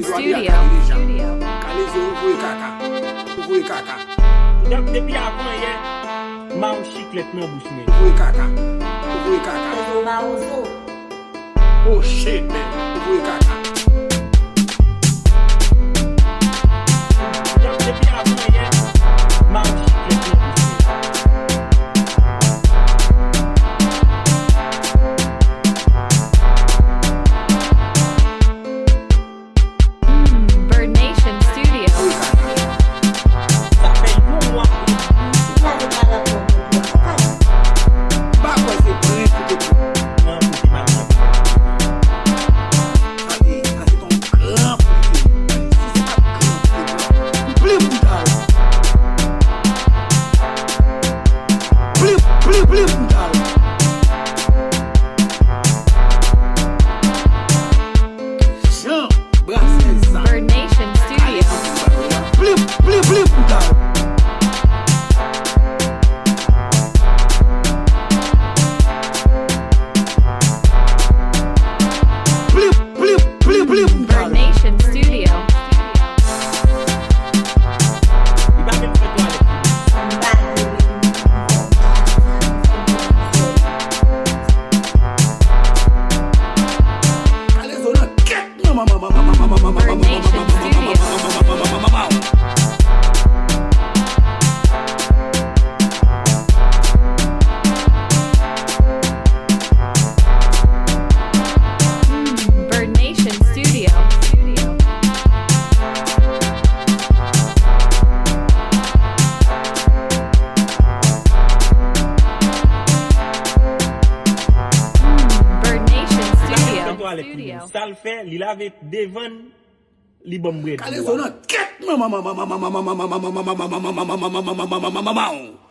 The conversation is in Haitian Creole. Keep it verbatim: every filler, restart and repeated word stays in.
Studio. Kalezo, ou voye kaka. Ou voye kaka. Depi avan yè, m a yon chiklèt nan bouch mwen. Ou voye kaka. Ou voye kaka. Kalezo mawozo. Oh shit, man. Ou voye kaka. Depi avan yè, m a yon chiklèt nan bouch mwen. Mm, Bird Nation Studio. Sa fè yon mwa. M pa kwè se prank ou te pran. Nan kote m al nan. Sa se, sa se ton kranp li te. Si se pa t kranp li te pran. Plim m t al. Plim, plim, plim m t al. Jan brasè sa. Bird Nation Studio. Plip, plip, plip, dal. Plip, plip, plip, plip, dal. Bird Nation Studio. Li pa menm fè twalèt. Kalezo nan kèt. Bird Nation Studio. Mm, Bird Nation Studio. Mm, Bird Nation Studio. Sa l fè, li lave devan l, li ban m brèd. Kalezo nan kèt manman.